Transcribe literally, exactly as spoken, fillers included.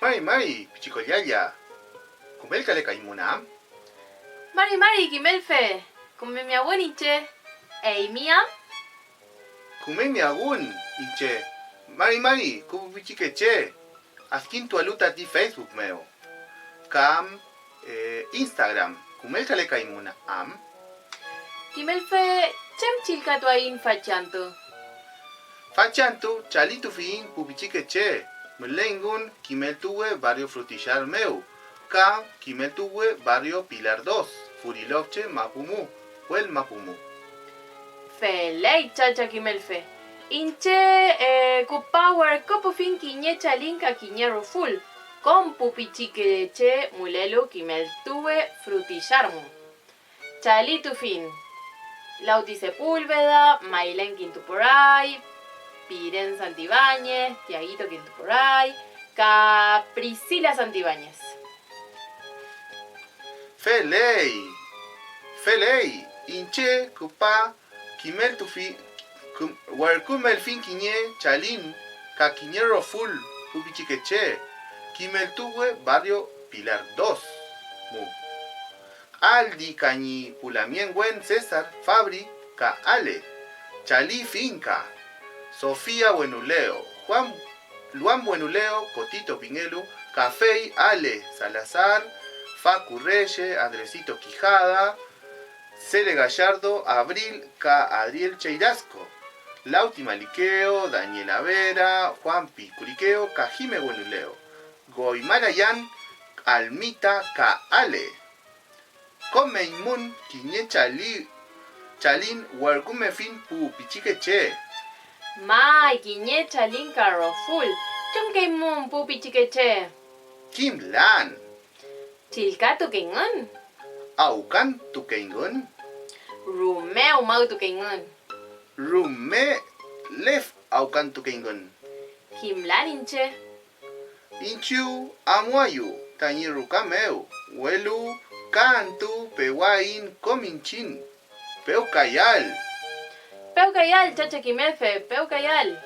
Mari mari, pichi kollalla. ¿Kümelkalekaymün am? Mari mari, kimelfe. Küme miyawün iñche. ¿Eymi am? Küme miyawün iñche. Mari mari, pu pichikeche, adkintualu tati Facebook mew. Kam, eh, Instagram, ¿kümelkalekaymün am? Kimelfe, ¿chem chillkatuaiñ fachi antü? Fachi antü chalitufiyiñ pu pichikeche, müleyngün kimeltuwe barrio Frutillal mew ka kimeltuwe barrio Pilar dos, Furilofche mapu mu, Puel mapu mu. Feley, chacha kimelfe. Iñche, eh, küpa werküpufiñ kiñe chalin ka kiñe roful, kom pu pichikeche mülelu kimeltuwe Frutillal mu. Chalitufiñ Lauti Sepúlveda, Maylen Kintupuray, Piren Santibáñez, Tiaguito Kintupuray, ka Priscila Santibáñez. Feley, feley, iñche küpa kimeltufi, küm-, werkümelfiñ kiñe chalin ka kiñe roful pu pichikeche, kimeltuwe barrio Pilar dos mu. Aldi ka ñi pu lamngen wen César, Fabri ka Ale, Chali Finca, Sofía Wenuleo, Juan, Luan Wenuleo, Cotito pingelu, kafey Ale Salazar, Facu Reyes, Andresito Quijada, Cele Gallardo, Abril ka Adriel Cheirasco, Lauti Malikeo, Daniela Vera, Juan Piculikeo ka Jime Wenuleo, Goymalayan, Almita ka Ale. Kom eymün kiñe chali-, chalin werkümefiñ pu pichikeche. May, kiñe chalin ka roful. ¿Chumkeymün pu pichikeche? Kimlan. ¿Chillkatukeyngün? ¿Awkantukeyngün? Rume umawtukeyngün. Rume lef awkantukeyngün. Kimlan iñche. Iñchiw amuayu tañi ruka mew, welu ka antü pewaiñ kom iñchiñ. Pewkayall. Pewkayall, chacha kimelfe, pewkayall.